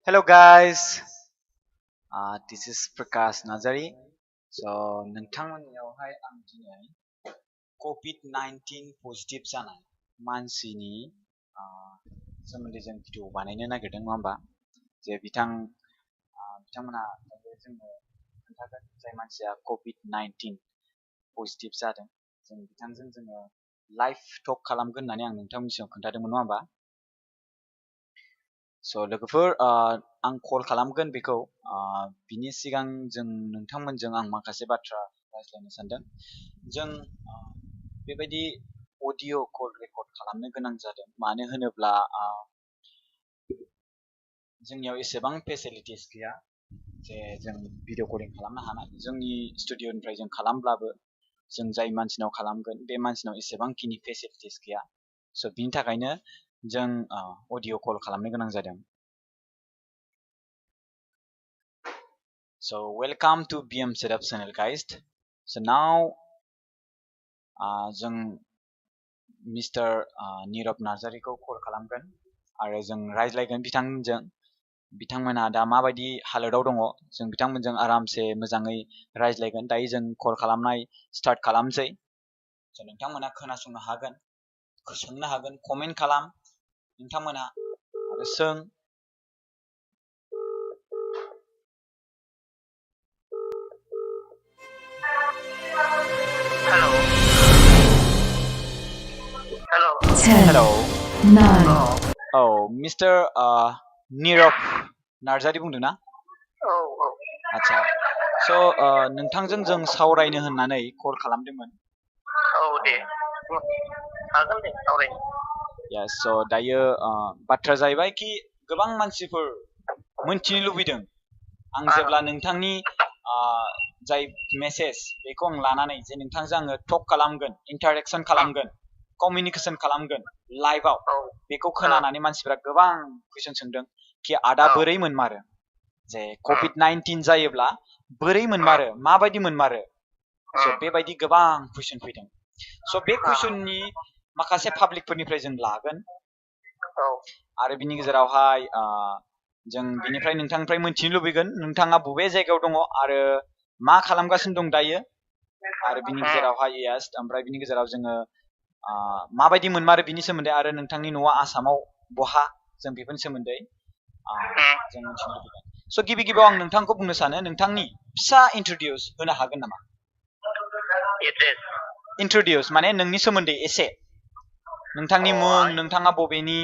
Hello guys, this is Prakash Nazari. So नोंथांमोननियावहाय आं दिनै COVID-19 positive जानाय मानसिनि सोमोन्दै जों भिडिअ बानायनो नागिरदों नङा होमबा जे बिथांमोना जोंनो खोन्थागोन जाय मानसिया COVID-19 पजिटिभ जादों जों बिथांजों जोङो लाइभ टक खालामगोन होननानै आं नोंथांमोननि सिगाङाव खोन्थादोंमोन नङा होमबा स' लोगोफोर आं कल खालामगोन बेखौ बिनि सिगां जों नोंथांमोनजों आं माखासे बाथ्रा रायज्लायनो सानदों जों बेबायदि अडिअ कल रेकर्ड खालामनो गोनां जादों मानो होनोब्ला जोंनियाव एसेबां फेसिलिटिस गैया जे जों भिडिअ कलिं खालामनो हानाय जोंनि स्टुडिअनिफ्राय जों खालामब्लाबो जों जाय मानसिनाव खालामगोन बे मानसिनाव एसेबांखिनि फेसिलिटिस गैया स' बिनि थाखायनो जों अडिअ कल खालामनो गोनां जादों So welcome to BM Setup channel guys. So now जों मिस्टार निरब नार्जारिखौ कल खालामगोन आरो जों रायज्लायगोन बिथांमोनजों बिथांमोना दा माबायदि हालोदाव दङ जों बिथांमोनजों आरामसे मोजाङै रायज्लायगोन दायो जों कल खालामनाय स्टार्ट खालामसै स' नोंथांमोना खोनासंनो हागोन सोंनो हागोन कमेन्ट खालाम नोंथांमोना आरो सों Hello. 10 9 औ मिस्टार निरब नार्जारि बुंदों ना आच्छा स' नोंथांजों जों सावरायनो होननानै कल खालामदोंमोन दे हागोन दे सावरायनो yes स' दायो बाथ्रा जाहैबाय कि गोबां मानसिफोर मोनथिनो लुबैदों आं जेब्ला नोंथांनि जाय मेसेज बेखौ आं लानानै जे नोंथांजों आङो टक खालामगोन इन्टारेक्सन खालामगोन कमिउनिकेसन खालामगोन लाइभआव बेखौ खोनानानै मानसिफ्रा गोबां कुइसन सोंदों कि आदा बोरै मोनमारो जे COVID-19 जायोब्ला बोरै मोनमारो माबायदि मोनमारो स' बेबायदि गोबां कुइसन फैदों स' बे कुइसननि माखासे पाब्लिकफोरनिफ्राय जों लागोन आरो बिनि गेजेरावहाय जों बिनिफ्राय नोंथांनिफ्राय मोनथिनो लुबैगोन नोंथाङा बबे जायगायाव दङ आरो मा खालामगासिनो दं दायो आरो बिनि गेजेरावहाय yes ओमफ्राय बिनि गेजेराव जोङो माबायदि मोनमारो बिनि सोमोन्दै आरो नोंथांनि न'आ आसामाव बहा जों बेफोरनि सोमोन्दै जों मिथिनो लुबैगोन स' गिबि गिबियाव आं नोंथांखौ बुंनो सानो नोंथांनि फिसा इन्ट्रडिउस होनो हागोन नामा इन्ट्रडिउस माने नोंनि सोमोन्दै एसे नोंथांनि मुं नोंथाङा बबेनि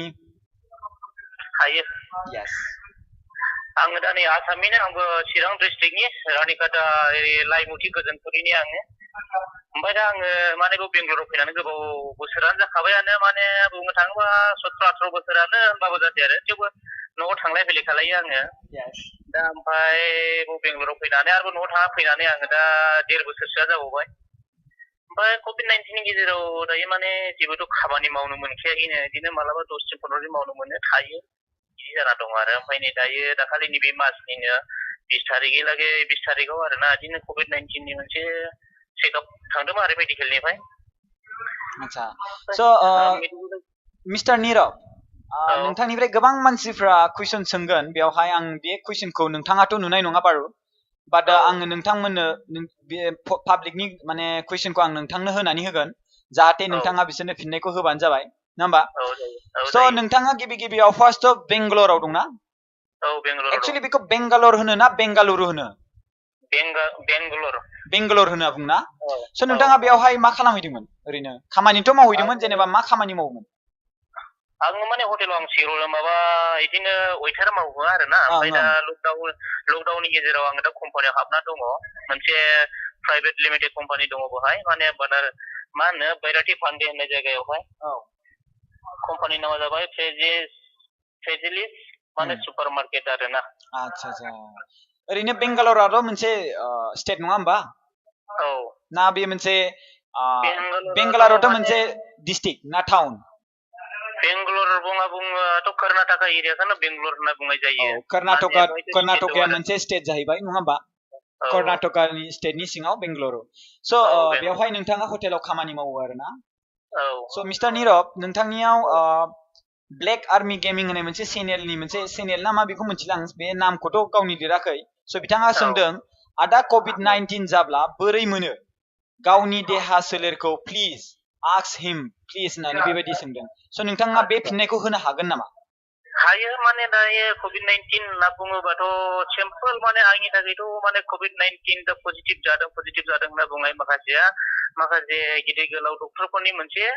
हायो yes आङो दा नै आसामनिनो आंबो चिरां डिस्ट्रिक्टनि रानिखाता लाइमुथि गोजोनपुरिनि आङो ओमफ्राय दा आङो माने बेयाव बेंगलराव फैनानै गोबाव बोसोरानो जाखाबायानो माने बुंनो थाङोबा 17-18 बोसोरानो होनबाबो जाते आरो थेवबो न'आव थांलाय फैलाय खालायो आङो दा ओमफ्राय बेंगलराव फैनानै आरो न'आव थाङा फैनानै आङो दा 1.5 बोसोरसोआ जाबावबाय ओमफ्राय COVID-19 नि गेजेराव दायो माने जेबोथ' खामानि मावनो मोनखायाखैनो बिदिनो मालाबा 10 दिन 15 दिन मावनो मोनो थायो बिदि जाना दं आरो ओमफ्राय नै दायो दाखालि नैबे मासनिनो 20 तारिखहालागै 20 तारिखआव आरोना बिदिनो COVID-19 नि मोनसे चेकआप थांदोंमोन आरो मेडिकेलनिफ्राय आच्छा स' मिस्टार निरब नोंथांनिफ्राय गोबां मानसिफ्रा कुइसन सोंगोन बेवहाय आं बे कुइसनखौ नोंथाङाथ' नुनाय नङा बारु बाट आङो नोंथांमोननो बे पाब्लिकनि माने कुइसनखौ आं नोंथांनो होनानै होगोन जाहाथे नोंथाङा बिसोरनो फिननायखौ होबानो जाबाय नङा होमबा स' नोंथाङा गिबि गिबियाव फार्स्ट बेंगलराव दंना एक्चुअलि बेखौ बेंगालर होनो ना बेंगालुरु होनो बेंगालर होनना बुङोना स' नोंथाङा बेवहाय मा खालामहैदोंमोन ओरैनो खामानिथ' मावहैदोंमोन जेनेबा मा खामानि मावोमोन आङो माने हटेलाव आं सिरल माबा बिदिनो वेटार मावो आरोना ओमफ्राय दा लकडाउननि गेजेराव आङो दा कम्पानियाव हाबना दङ मोनसे प्राइभेट लिमिटेड कम्पानि दङ बेवहाय माने मा होनो बैराथि फान्डे होननाय जायगायावहाय कम्पानि नामा जाबाय फ्रेजिलिस माने सुपार मार्केट आरोना आच्छा आच्छा ओरैनो बेंगालराथ' मोनसे स्टेट नङा होमबा ना बे मोनसे बेंगालराथ' मोनसे डिस्ट्रिक्ट ना टाउन बेंगलर बुङाथ' कर्नाटका एरियाखौनो बेंगलर होनना बुंनाय जायो कर्नाटकाया मोनसे स्टेट जाहैबाय नङा होमबा कर्नाटकानि स्टेटनि सिङाव बेंगलुरु स' बेवहाय नोंथाङा हटेलाव खामानि मावो आरोना स' मिस्टार निरब नोंथांनियाव ब्लेक आर्मी गेमिं होननाय मोनसे चेनेल ना मा बेखौ मिथिला आं बे नामखौथ' गावनि लिराखै स' बिथाङा सोंदों आदा COVID-19 जाब्ला बोरै मोनो गावनि देहा सोलेरखौ प्लिज आस्क हिम प्लिज होननानै बेबायदि सोंदों स' नोंथाङा बे फिननायखौ होनो हागोन नामा हायो माने दायो COVID-19 होनना बुङोबाथ' सिम्पोल माने आंनि थाखायथ' माने COVID-19 दा पजिटिभ जादों होनना बुंनाय माखासे गिदिर गोलाव डक्टरफोरनि मोनसे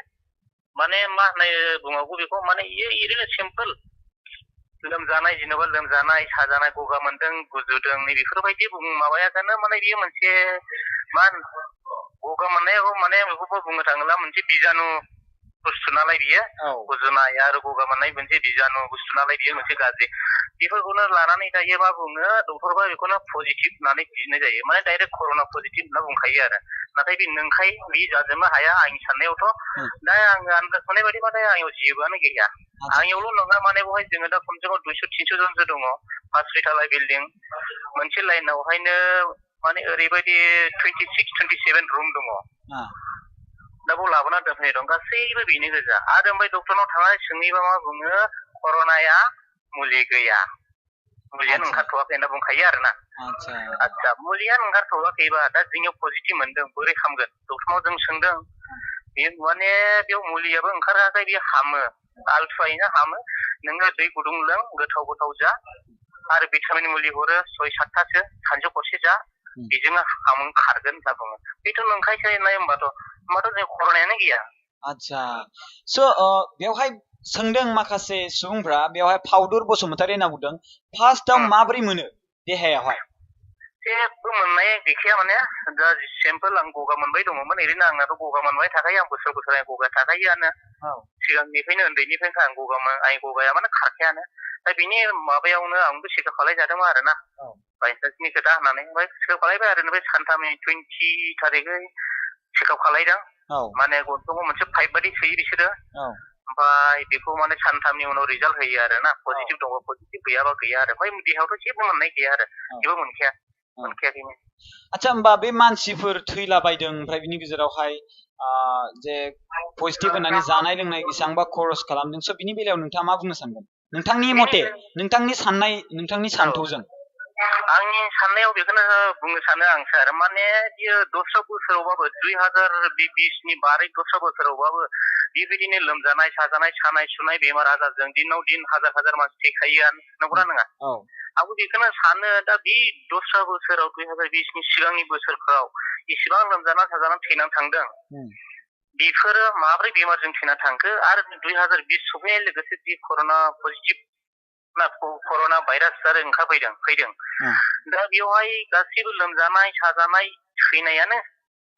माने मा होननाय बुङागौ बेखौ माने ओरैनो सिम्पोल लोमजानाय जेनेबा लोमजानाय साजानाय गगा मोनदों गुजुदों बेफोरबायदि माबायानो माने बेयो मोनसे मा गगा मोननायाव माने बेखौबो बुंनो थाङोब्ला मोनसे बिजानु बुस्थु नालाय बियो गुजुनाय आरो गगा मोननाय मोनसे बिजानु बुस्थु नालाय बियो मोनसे गाज्रि बेफोरखौनो लानानै दायो मा बुङो डक्टरबा बेखौनो पजिटिभ होननानै बुजिनाय जायो माने डाइरेक्ट कर'ना पजिटिभ होनना बुंखायो आरो नाथाय बे नंखाय बे जाजोबनो हाया आंनि साननायावथ' दा आङो आन्दाज मोननाय बायदिबाथाय आंनियाव जेबोआनो गैया आंनियावल' नङा माने बेवहाय जोङो दा खमसे खम 200-300 जनसो दङ 5-6 बिल्डिं मोनसे लाइनावहायनो माने ओरैबायदि 26-27 रुम दङ दा बाव लाबोना दोनफैनाय दं गासैबो बेनो गोजा आरो ओमफ्राय डक्टरनाव थांनानै सोंहैबा मा बुङो कर'नाया मुलि गैया मुलियानो ओंखारथ'वाखै होनना बुंखायो आरोना आदसा मुलियानो ओंखारथ'वाखैबा दा जोंनियाव पजिटिभ मोनदों बोरै हामगोन डक्टरनाव जों सोंदों बे माने बेयाव मुलियाबो ओंखाराखै बेयो हामो आलथुवायैनो हामो नोङो दै गुदुं लों गोथाव जा आरो भिटामिन मुलि हरो 6-7थासो सानजौ खरसे जा बेजोंनो खारगोन होनना बुङो बेथ' नंखायसो नाय होमबाथ' जों कर'नायानो गैया आदसा स' बेवहाय सोंदों माखासे सुबुंफ्रा बेवहाय फाउदुर बसुमतारी होनना बुंदों फार्स्टआव माबोरै मोनो देहायावहाय जेबो मोननाय गैखाया माने दा सिम्पोल आं गगा मोनबाय दङमोन ओरैनो आंनाथ' गगा मोनबाय थाखायो आं बोसोर आं गगा थाखायोआनो सिगांनिफ्रायनो उन्दैनिफ्रायनो आं गगाया माने खारखायानो दा बिनि माबायावनो आंबो चेकआप खालायजादोंमोन आरोना बायसान्सनि खोथा होननानै ओमफ्राय चेकआप खालायबाय आरो ओमफ्राय सानथामनि 20 थारिखै चेकआप खालायदों माने गन्थंआव मोनसे पाइप बायदि सोयो बिसोरो ओमफ्राय बेखौ माने सानथामनि उनाव रिजाल्ट होयो आरो ना पजिटिभ दङ पजिटिभ गैयाबा गैया आरो ओमफ्राय देहायावथ' जेबो मोननाय गैया आरो जेबो मोनखायाखैनो आच्छा होमबा बे मानसिफोर थैलाबायदों ओमफ्राय बिनि गेजेरावहाय जे पजिटिभ होननानै जानाय लोंनाय बेसेबांबा खरस खालामदों स' बिनि बेलायाव नोंथाङा मा बुंनो सानगोन नोंथांनि मथे नोंथांनि साननाय नोंथांनि सान्थौजों आंनि साननायाव बेखौनो बुंनो सानो आं सार माने बियो दस्रा बोसोरावबाबो 2020नि बारै दस्रा बोसोरावबाबो बेबायदिनो लोमजानाय साजानाय सानाय सुनाय बेमार आजारजों दिनाव दिन हाजार मानसि थैखायोआनो नंगौना नङा आंबो बेखौनो सानो दा बे दस्रा बोसोराव 2020नि सिगांनि बोसोरफ्राव इसेबां लोमजाना साजाना थैनानै थांदों बेफोरो माब्रै बेमारजों थैना थांखो आरो 2020 सफैनाय लोगोसे बे कर'ना पजिटिभ कर'ना भाइरास आरो फैदों दा बेवहाय गासैबो लोमजानाय साजानाय थैनायानो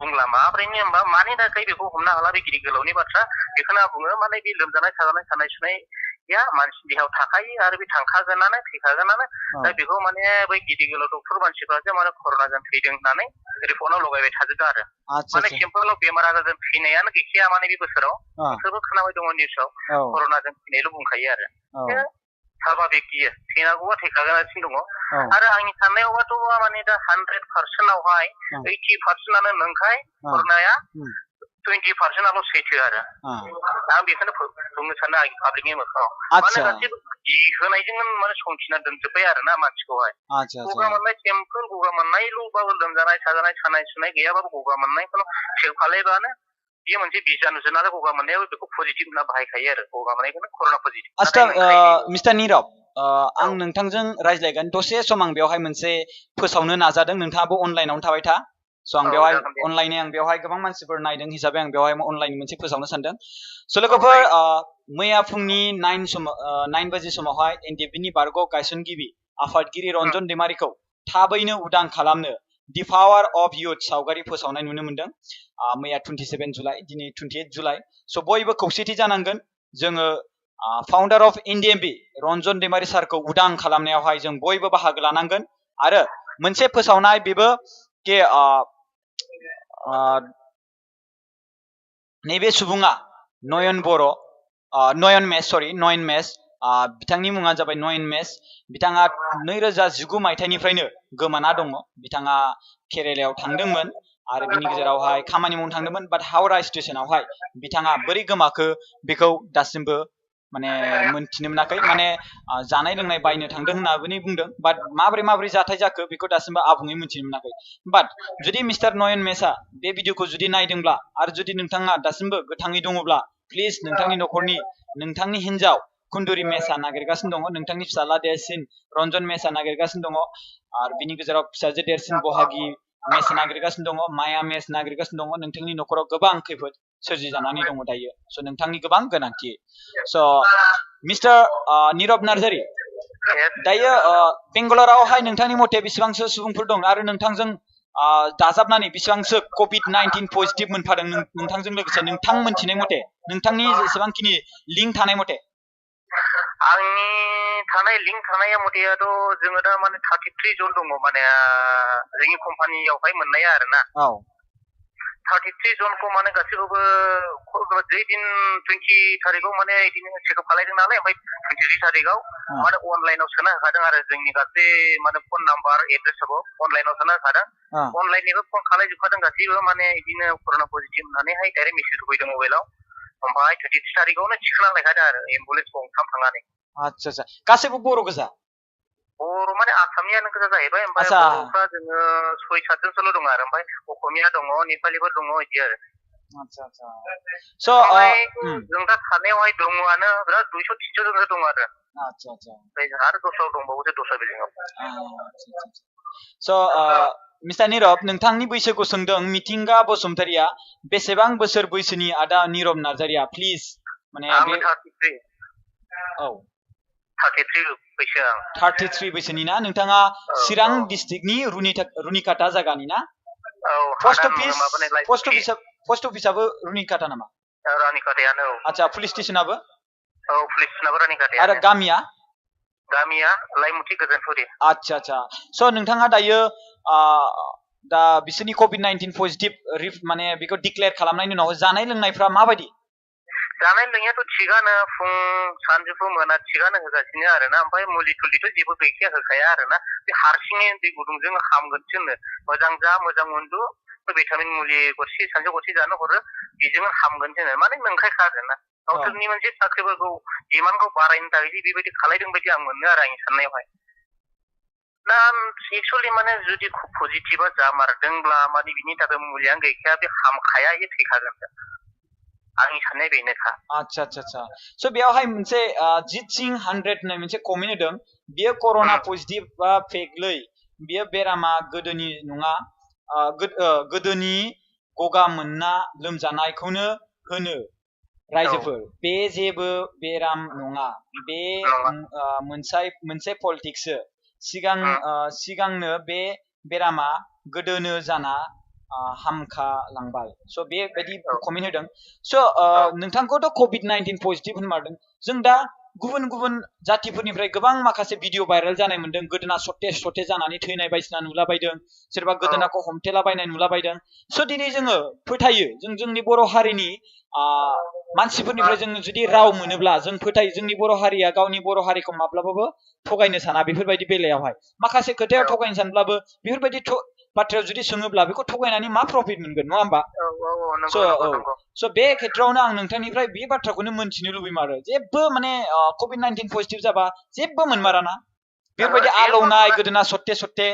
बुंला माब्रैनो होमबा मानि थाखाय बेखौ हमनो हाला बे गिदिर गोलावनि बाथ्रा बेखौनो बुङो माने बे लोमजानाय साजानाय सानाय सुनाया मानसि देहायाव थाखायो आरो बे थांखागोनानो थैखागोनानो दा बेखौ माने बै गिदिर गोलाव डक्टर मानसिफ्रासो माने कर'नाजों थैदों होननानै रिपर्टआव लगायबाय थाजोबदों आरो माने सिम्पोलाव बेमार आजारजों थैनायानो गैखाया माने बे बोसोराव नोंसोरबो खोनाबाय दङ निउसाव कर'नाजों थैनायल' बुंखायो आरो स्वाभाबिक बियो थैनांगौबा थैखागासिनो दङ आरो आंनि साननायावबाथ' माने दा 100%आवहाय 80%आनो नंखाय कर'नाया 20%आल' सैथो आरो आं बेखौनो बुंनो सानो आंनि पाब्लिकनि मोखाङाव माने गासैबो होनायजों माने संखिना दोनजोब्बाय आरो ना मानसिखौहाय गगा मोननाय सिम्पोल गगा मोननायल'बाबो लोमजानाय साजानाय सानाय सुनाय गैयाबाबो गगा मोननायखौनो चेक खालायबानो बेयो मोनसे बिजानुजो नालाय गगा मोननायाबो बेखौ पजिटिभ होनना बाहायखायो आरो गगा मोननायखौनो कर'ना पजिटिभ आच्छा मिस्टार निरब आं नोंथांजों रायज्लायगोन दसे सम आं बेवहाय मोनसे फोसावनो नाजादों नोंथाङाबो अनलाइनावनो थाबाय था स' आं बेवहाय बेवहाय गोबां मानसिफोर नायदों हिसाबै आं बेवहाय अनलाइन मोनसे फोसावनो सानदों स' लोगोफोर मैया फुंनि 9 बाजि समावहाय एनडिएफबि नि बारग' गायसनगिरि आफादगिरि रन्जन दैमारिखौ थाबैनो उदां खालामनो दि पावार अफ युथ सावगारि फोसावनाय नुनो मोनदों मैया 27 जुलाइ दिनै 28 जुलाइ स' बयबो खौसेथि जानांगोन जोङो फाउन्डार अफ एनडिएफबि रन्जन दैमारि सारखौ उदां खालामनायावहाय जों बयबो बाहागो लानांगोन आरो मोनसे फोसावनाय बेबो के नैबे सुबुङा नयन मेस बिथांनि मुङा जाबाय नयन मेस बिथाङा 2019 मायथाइनिफ्रायनो गोमाना दङ बिथाङा केरेलायाव थांदोंमोन आरो बिनि गेजेरावहाय खामानि मावनो थांदोंमोन बाट हावड़ा स्टेशनावहाय बिथाङा बोरै गोमाखो बेखौ दासिमबो माने मोनथिनो मोनाखै माने जानाय लोंनाय बायनो थांदों होननानै बुंदों बाट माबोरै जाथाय जाखो बेखौ दासिमबो आबुङै मोनथिनो मोनाखै बाट जुदि मिस्टार नयन मेसआ बे भिडिअखौ जुदि नायदोंब्ला आरो जुदि नोंथाङा दासिमबो गोथाङै दङब्ला प्लिज नोंथांनि न'खरनि नोंथांनि हिन्जाव कुन्दुरि मेसआ नागिरगासिनो दङ नोंथांनि फिसाला देरसिन रन्जन मेसआ नागिरगासिनो दङ आरो बिनि गेजेराव फिसाजो देरसिन बहागि मेस नागिरगासिनो दङ माया मेस नागिरगासिनो दङ नोंथांनि न'खराव गोबां खैफोद सोरजिजानानै दङ दायो स' नोंथांनि गोबां गोनांथि स' मिस्टार निरब नार्जारि दायो बेंगालरावहाय नोंथांनि मथे बेसेबांसो सुबुंफोर दं आरो नोंथांजों दाजाबनानै बेसेबांसो COVID-19 पजिटिभ मोनफादों नोंथांजों लोगोसे नोंथां मोनथिनाय मथे नोंथांनि जेसेबांखिनि लिंक थानाय मथे आंनि थानाय लिंक थानाय मथेयाथ' जोङो दा माने 33 जन दङ माने जोंनि कम्पानियावहाय मोननाया आरोना 33 जनखौ माने गासैखौबो जै दिन 20 थारिखआव माने बिदिनो चेकआप खालायदों नालाय ओमफ्राय 23 थारिखआव माने अनलाइनाव सोना होखादों आरो जोंनि गासै माने फन नाम्बार एड्रेसखौ अनलाइनाव सोना होखादों अनलाइननिबो फन खालायजोबखादों गासैबो माने बिदिनो कर'ना पजिटिभ होननानैहाय डाइरेक्ट मेसेज होफैदों मबाइलाव ओमफ्राय 23 थारिखआवनो थिखोना लायखादों आरो एम्बुलेन्स गंथाम थांनानै आच्छा गासैबो बर' गोजा बर' माने आसामनियानो गोजा जाहैबाय ओमफ्राय बर'फ्रा जोङो 6-7 जनसोल' दङ आरो ओमफ्राय असमिया दङ नेपालिफोर दङ बिदि आरो आच्छा स' जों दा थानायावहाय दङआनो बिराद 200-300 जनसो दङ आरो आच्छा आरो दस्रायाव दंबावोसो दस्रा बिल्डिंआव स' मिस्टार निरब नोंथांनि बैसोखौ सोंदों मिथिंगा बसुमतारिया बेसेबां बोसोर बैसोनि आदा निरब नार्जारिया प्लिज माने बे 33 बैसो आं 33 बैसोनि ना नोंथाङा चिरां डिस्ट्रिक्टनि रुनिकाटा जायगानि ना पोस्ट अफिसाबो रुनिकाटा नामा रुनिकाटायानो आच्छा पुलिस स्टेशनाबो पुलिस स्टेशनाबो रुनिकाटायानो आरो गामिया लाइमुथि गोजोनपुरि आच्छा स' नोंथाङा दायो दा बिसोरनि COVID-19 पजिटिभ माने बेखौ डिक्लेयार खालामनायनि उनाव जानाय लोंनायफ्रा माबायदि जानाय लोंनायाथ' थिगानो फुं सानजौफु मोना थिगानो होगासिनो आरोना ओमफ्राय मुलि थुलिथ' जेबो गैखाया होखाया आरोना बे हारसिङै दै गुदुंजों हामगोनसोनो मोजां जा मोजां उन्दु भिटामिन मुलि गरसे सानजौ गरसे जानो हरो बेजोंनो हामगोनसोनो माने नंखायखा आरोना गावसोरनि मोनसे साख्रिफोरखौ डिमान्डखौ बारायनो थाखाय बेबायदि खालायदों बायदि आं मोनो आरो आंनि साननायावहाय दा एक्सुवेलि माने जुदि पजिटिभा जामारदोंब्ला माने बिनि थाखाय मुलियानो गैखाया बे हामखाया बे थैखागोन आंनि साननाय बेनोखा आच्छा स' बेयावहाय मोनसे जित सिं 100 होननाय मोनसे कमेन्ट होदों बियो कर'ना पजिटिभ बा फेकलै बियो बेरामा गोदोनि नङा गोदोनि गगा मोनना लोमजानायखौनो होनो रायजोफोर बे जेबो बेराम नङा बे मोनसे पलिटिक्ससो सिगांनो बे बेरामा गोदोनो जाना हामखालांबाय स' बेबायदि कमेन्ट होदों स' नोंथांखौथ' COVID-19 पजिटिभ होनमारदों जों दा गुबुन गुबुन जातिफोरनिफ्राय गोबां माखासे भिडिअ भाइरेल जानाय मोनदों गोदोना सटे जानानै थैनाय बायदिसिना नुलाबायदों सोरबा गोदोनाखौ हमथेलाबायनाय नुलाबायदों स' दिनै जोङो फोथायो जों जोंनि बर' हारिनि मानसिफोरनिफ्राय जों जुदि राव मोनोब्ला जों फोथायो जोंनि बर' हारिया गावनि बर' हारिखौ माब्लाबाबो थगायनो साना बेफोरबायदि बेलायावहाय माखासे खोथायाव थगायनो सानब्लाबो बेफोरबायदि बाथ्रायाव जुदि सोङोब्ला बेखौ थगायनानै मा प्रफिट मोनगोन नङा होमबा स' बे खेथ्रआवनो आं नोंथांनिफ्राय बे बाथ्राखौनो मोनथिनो लुबैमारो जेबो माने COVID-19 पजिटिभ जाबा जेबो मोनमाराना बेफोरबायदि आलौनाय गोदोना सट्टे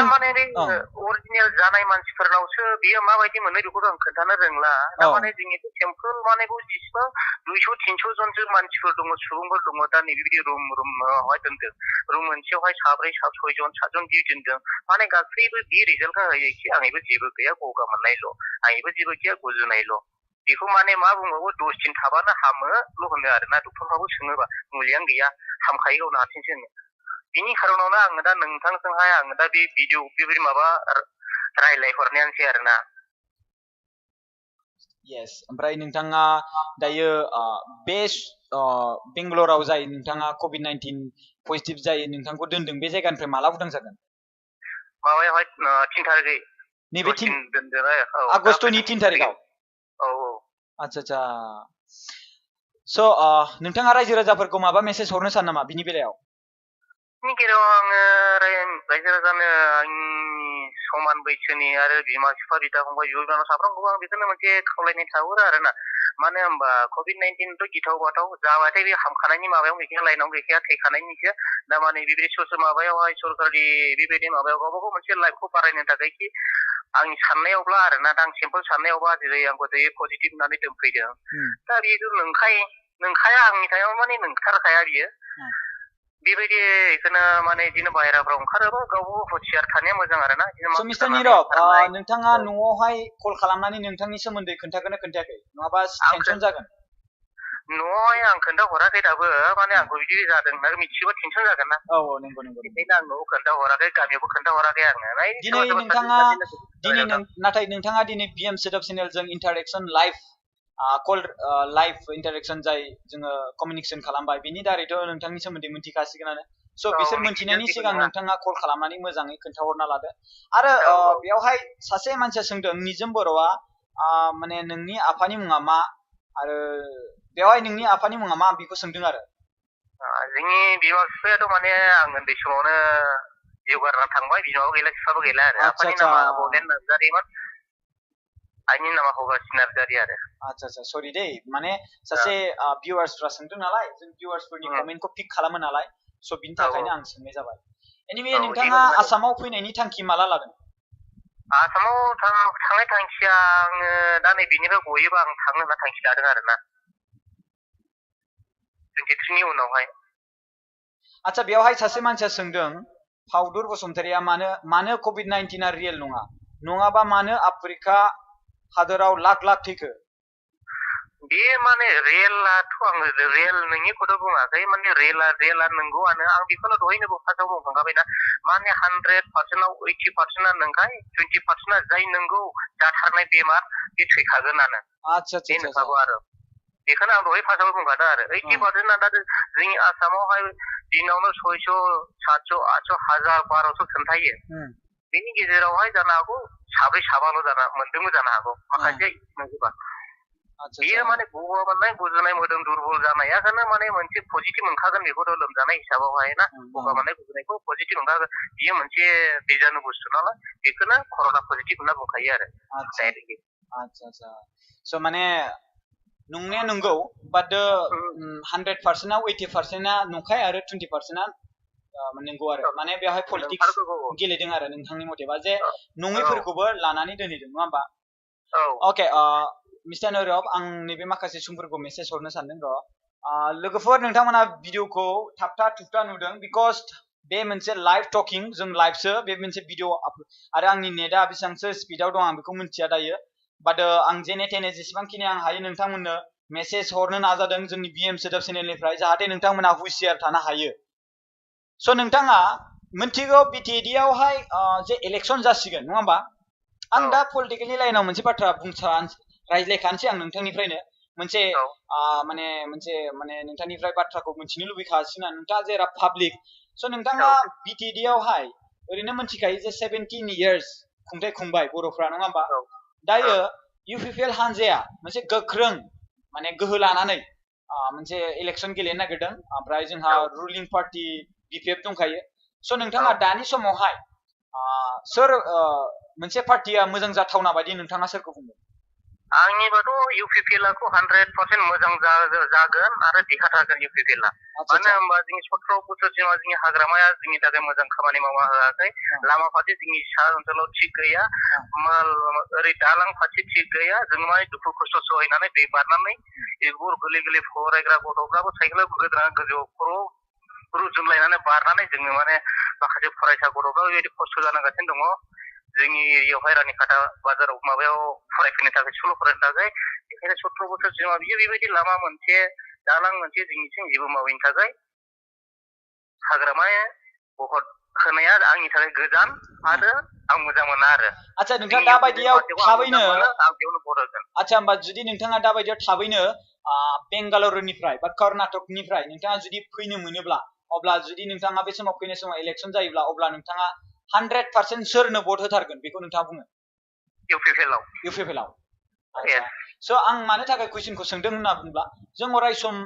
माने अरिजिनेल जानाय मानसिफोरनावसो बियो माबायदि मोनो बेखौथ' आं खोन्थानो रोंला माने जोंनिथ' सिम्पोल माने जेसेबां 200-300 जनसो मानसिफोर दङ सुबुंफोर दङ दा नैबेबायदि रुमावहाय दोनदों रुम मोनसेयावहाय 6 जन 7 जन बिदि दोनदों माने गासैबो बे रिजाल्टखौ होयो खि आंनिबो जेबो गैया गगा मोननायल' आंनिबो जेबो गैया गुजुनायल' बेखौ माने मा बुंबावो 10 दिन थाबानो हामोल' होनो आरोना डक्टरफ्राबो सोङोबा मुलियानो गैया हामखायो गावनो हारसिंसो होनो बिनि खारनावनो आङो दा नोंथांजोंहाय आङो दा बे भिडिअ बेबायदि माबा रायलायहरनायानोसै आरोना येस ओमफ्राय नोंथाङा दायो बे बेंगालराव जाय नोंथाङा COVID-19 पजिटिभ जायो नोंथांखौ दोनदों बे जायगानिफ्राय माला उदां जागोन माबायावहाय 3 थारिखै नैबे आगष्टनि 3 थारिखआव आच्छा स' नोंथाङा रायजो राजाफोरखौ माबा मेसेज हरनो सानो नामा बिनि बेलायाव आङो रायजो राजानो आंनि समान बैसोनि आरो बिमा बिफा बिदा फंबाय बिब' बिनानाव साफ्रोमखौबो आं बेखौनो मोनसे खावलायनाय थाहरो आरोना मानो होनबा कभिड-19 गिथाव बाथाव जाबाथाय बे हामखानायनि माबायाव गैखाया लाइनाव गैखाया थैखानायनिसो दा माने बेबायदि ससे माबायावहाय सरकारि बेबायदि माबायाव गावबा गाव मोनसे लाइफखौ बारायनो थाखाय कि आंनि साननायावब्ला आरोना दा आं सिम्पोल साननायावबा जेरै आंबो दायो पजिटिभ होननानै दोनफैदों दा बेखौ नंखाया आंनि थाखाय माने नंथारखाया बियो बेबायदि बेखौनो माने बिदिनो बाहेराफ्राव ओंखारोबा गावबो हसियार थानाया मोजां आरोना स' मिस्टार निरब नोंथाङा न'आवहाय कल खालामनानै नोंथांनि सोमोन्दै खोन्थागोना खोन्थायाखै नङाबा टेनसन जागोन न'आवहाय आं खोन्थाहराखै दाबो माने आंबो बिदि जादों होननानै मिथियोबा टेनसन जागोन ना औ नंगौ बेखायनो आं न'आव खोन्थाहराखै गामियावबो खोन्थाहराखै आङो नाथाय नोंथाङा दिनै बिएम सोदोब चेनेलजों interaction live call live interaction जाय जोङो कमिउनिकेसन खालामबाय बिनि दारैथ' नोंथांनि सोमोन्दै मिथिखासिगोनानो स' बिसोर मिथिनायनि सिगां नोंथाङा कल खालामनानै मोजाङै खोन्थाहरना लादो आरो बेयावहाय सासे मानसिया सोंदों निजोम बर'आ माने नोंनि आफानि मुङा मा आरो बेवहाय नोंनि आफानि मुङा मा बेखौ सोंदों आरो जोंनि बिमा बिफायाथ' माने आं उन्दै समावनो जिउ गारना थांबाय बिमाबो गैला बिफाबो गैला आरो आफानि नामा बलेन नार्जारिमोन आइनि नामा हगासि नार्जारि आरो आচ্ছা सरि दे माने सासे भिउवार्सफ्रा सोंदों नालाय जों भिउवार्सफोरनि कमेन्टखौ पिक खालामो नालाय स' बिनि थाखायनो आं सोंनाय जाबाय एनिवे नोंथाङा आसामाव फैनायनि थांखि माला लादों आसामाव थांनाय थांखिया आङो दा नै बेनिफ्राय गयोबा आं थांनो होनना थांखि लादों आरोना 23 नि उनावहाय आচ্ছা बेवहाय सासे मानसिया सोंदों फाउदुर बसुमतारिया मानो कभिड-19 रियेल नङाबा मानो आफ्रिका हादराव लाख थैखो बे माने रियेलाथ' आङो रियेल नङिखौथ' बुङाखै माने रियेला नंगौआनो आं बेखौनो दहायनो फार्स्टआव बुंखांखाबायना माने 100%आव 80%आ नंखाय 20%आ जाय नंगौ जाथारनाय बेमार बे थैखागोनानो बे नंखागौ आरो बेखौनो आं दहाय फार्स्टआव बुंखादों आरो 80%आ दा जोंनि आसामावहाय दिनावनो 600 700 800 1000 1200 खोन्थायो बेनि गेजेरावहाय जानो हागौ साब्रै साबाल' मोनदोंबो जानो हागौ माखासे नंगौबा बेयो माने गगा मोननाय गुजुनाय मोदोम दुरबल जानायाखौनो माने मोनसे पजिटिभ मोनखागोन बेखौथ' लोमजानाय हिसाबावहाय ना गगा मोननाय गुजुनायखौ पजिटिभ मोनखागोन बियो मोनसे बिजानु बुस्थु नालाय बेखौनो कर'ना पजिटिभ होनना बुंखायो आरो आচ্ছা स' माने नंनाया नंगौ बाट 100%आव 80%आ नंखाय आरो 20%आ नंगौ आरो माने बेवहाय पलिटिक्स गेलेदों आरो नोंथांनि मथेबा जे नङैफोरखौबो लानानै दोनहैदों नङा होमबा अके मिस्टार निरब आं नैबे माखासे सुबुंफोरखौ मेसेज हरनो सानदों र' लोगोफोर नोंथांमोना भिडिअखौ थाबथा थुबथा नुदों बिकज बे मोनसे लाइभ टकिं जों लाइभसो बे मोनसे भिडिअ आरो आंनि नेटआ बेसेबांसो स्पिडआव दं आं बेखौ मिथिया दायो बाट आं जेने थेने जेसेबांखिनि आं हायो नोंथांमोननो मेसेज हरनो नाजादों जोंनि बिएम सोदोब चेनेलनिफ्राय जाहाथे नोंथांमोना हुसियार थानो हायो स' नोंथाङा मिथिगौ बिटिएडिआवहाय जे इलेक्सन जासिगोन नङा होमबा आं दा पलिटिकेलनि लाइनाव मोनसे बाथ्रा रायज्लायखानोसै आं नोंथांनिफ्रायनो मोनसे नोंथांनिफ्राय बाथ्राखौ मिथिनो लुबैखासिनो नोंथाङा जेरा पाब्लिक स' नोंथाङा बिटिएडिआवहाय ओरैनो मिथिखायो जे 17 इयार्स खुंथाय खुंबाय बर'फ्रा नङा होमबा दायो इउपिपिएल हानजाया मोनसे गोख्रों माने गोहो लानानै मोनसे इलेक्सन गेलेनो नागिरदों ओमफ्राय जोंहा रुलिं पार्टी बिपिएफ दंखायो स' नोंथाङा दानि समावहाय सोर मोनसे पार्टिया मोजां जाथावना बायदि नोंथाङा सोरखौ बुंदों आंनिबाथ' इउपिपिएलखौ 100% मोजां जागोन आरो देरहाथारगोन इउपिपिएलआ मानो होनबा जोंनि 17 बोसोरसिम जोंनि हाग्रामाया जोंनि थाखाय मोजां खामानि मावना होआखै लामा फारसे जोंनि सा ओनसोलाव थिग गैया ओरै दालां फारसे थिग गैया जों माने दुखु खस्थ' सहायनानै दै बारनानै गोरलै फरायग्रा गथ'फ्राबो साइकेलाव गोजौआव खर' रुजुनलायनानै बारनानै जोङो माने माखासे फरायसा गथ'फ्रा बेबायदि खस्थ' जानांगासिनो दङ जोंनि एरियायावहाय रानिखाता बाजाराव माबायाव फरायफैनो थाखाय स्कुलाव फरायनो थाखाय बेखायनो 17 बोसोरसिम बियो बेबायदि लामा मोनसे दालां मोनसे जोंनिथिं जेबो मावैनि थाखाय हाग्रामाया भट होनाया आंनि थाखाय गोजान आरो आं मोजां मोना आरो आচ্ছা नोंथाङा दा बायदियाव थाबैनो आচ্ছা होमबा जुदि नोंथाङा दा बायदियाव थाबैनो बेंगालुरुनिफ्राय बा कर्नाटकनिफ्राय नोंथाङा जुदि फैनो मोनोब्ला अब्ला जुदि नोंथाङा बे समाव फैनाय समाव इलेक्सन जायोब्ला अब्ला नोंथाङा 100% सोरनो भट होथारगोन बेखौ नोंथाङा बुङो इउपिपिएलआव स' आं मानो थाखाय कुइसनखौ सोंदों होनना बुङोब्ला जों अराय सम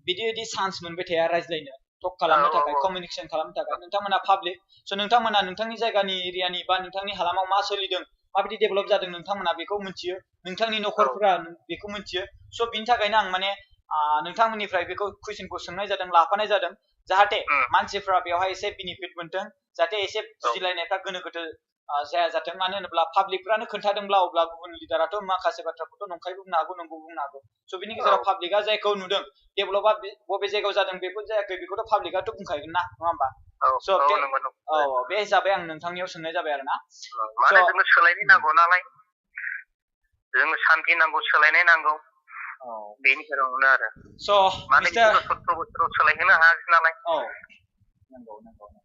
बिदि चान्स मोनबाय थाया रायज्लायनो टक खालामनो थाखाय कमिउनिकेशन खालामनो थाखाय नोंथांमोना पाब्लिक स' नोंथांमोना नोंथांनि जायगानि एरियानि बा नोंथांनि हालामाव मा सोलिदों माबायदि डेभेलप जादों नोंथांमोना बेखौ मिथियो नोंथांनि न'खरफोरा बेखौ मिथियो स' बिनि थाखायनो आं माने नोंथांमोननिफ्राय बेखौ कुइसनखौ सोंनाय जादों लाफानाय जादों जाहाथे मानसिफ्रा बेवहाय एसे बेनिफिट मोनथों जाहाथे एसे बुजिलायनायफ्रा गोनो गोथो जाया जाथों मानो होनोब्ला पाब्लिकफ्रानो खोन्थादोंब्ला अब्ला गुबुन लिडाराथ' माखासे बाथ्राखौथ' नंखायबो बुंनो हागौ नंगौ बुंनो हागौ स' बिनि गेजेराव पाब्लिकआ जायखौ नुदों डेभेलपआ बबे जायगायाव जादों बेफोर जायाखै बेखौथ' पाब्लिकआथ' बुंखागोन ना नङा होमबा स' बे हिसाबै आं नोंथांनियाव सोंनाय जाबाय आरो ना माने जोंनो सोलायनाय नांगौ नालाय जोंनो शान्ति नांगौ सोलायनाय नांगौ बेनि गेजेरावनो आरो स' माने 17 बोसोराव सोलायहोनो हायाखै नालाय नंगौ